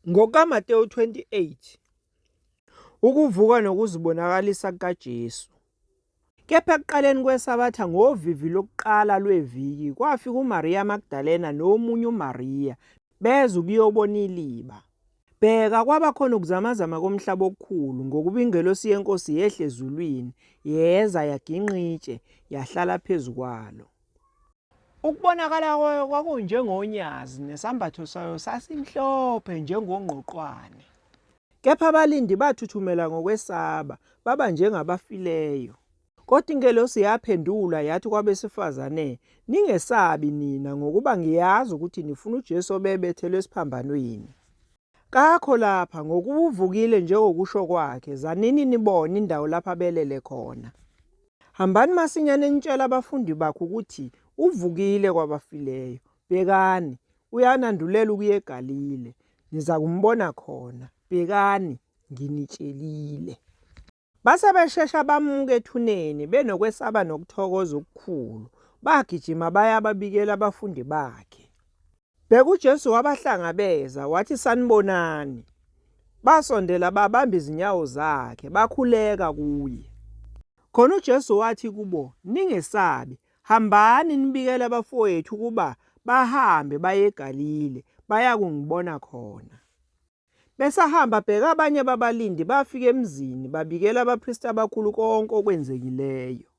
NgokukaMateyu 28, ukuvuka nokuzibonakalisa kukaJesu. Kepha ekuqaleni kweSabatha ngovivi lokuqala lweviki kwafika uMariya Magdalena nomunye uMariya beza ukuyobona iliba. Bheka, kwaba khona ukuzamazama komhlaba okukhulu, ngokuba ingelosi yeNkosi yehla ezulwini, yeza yaginqa itshe, yahlala phezu kwalo. Ukubonakala kwayo kwakunjengonyazi, nesambatho sayo sasimhlophe njengongqoqwane. Kepha abalindi bathuthumela ngokwesaba, baba njengabafileyo. Kodwa ingelosi yaphendula yathi kwabesifazane, Ningesabi nina, ngokuba ngiyazi ukuthi nifuna uJesu obebethelwe esiphambanweni. Kakho lapha, ngokuba uvukile njengokusho kwakhe, zanini nibone indawo lapho abelele khona. Hambani masinyane nitshele abafundi bakhe ukuthi uvukile kwabafileyo. Bhekani, uyanandulela ukuya eGalile, nizakumbona khona. Bhekani, nginitshelile. Base beshesha bamuka ethuneni benokwesaba nokuthokoza okukhulu, bagijima baya babikela abafundi bakhe. Bheka uJesu wabahlangabeza, wathi, Sanibonani. Basondela babamba izinyawo zakhe, bakhuleka kuye. Khona uJesu wathi kubo, Ningesabi, hambani nibikele abafowethu ukuba bahambe baye eGalile, bayakungibona khona. Besahamba, bheka abanye babalindi bafika emzini, babikela abapristi abakhulu konke okwenzekileyo.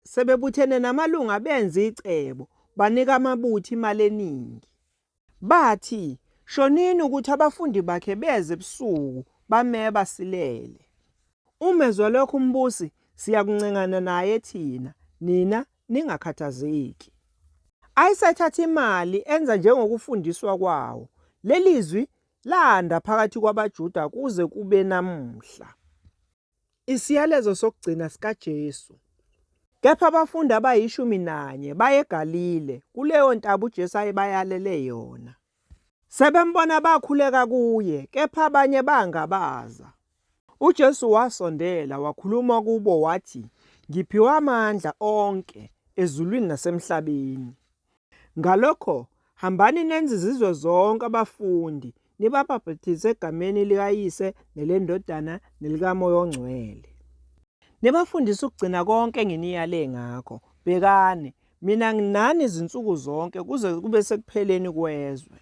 Sebebuthene namalunga benza icebo, banika amabutho imali eningi. Bathi, Shonini ukuthi abafundi bakhe beze ebusuku, bameba silele. Uma ezwa lokho umbusi, siyakuncengana naye thina, nina ningakhathazeki. Ayesethatha imali enza njengokufundiswa kwawo. Leli zwi landa phakathi kwabaJuda kuze kube namuhla. Isiyalezo sokugcina sikaJesu. Kepha abafundi abayishumi nanye baye eGalile, kuleyo ntaba uJesu ayebayalele yona. Sebembona bakhuleka kuye, kepha abanye bangabaza. UJesu wasondela wakhuluma kubo wathi, Ngiphiwe amandla onke ezulwini nasemhlabeni. Ngalokho, hambani nenze izizwe zonke abafundi, nibabhaphathize egameni likaYise neleNdodana nelikaMoya oNgcwele. Nibafundise ukugcina konke enginiyale ngakho. Bhekani, mina nginani izinsuku zonke kuze kube sekupheleni kwezwe.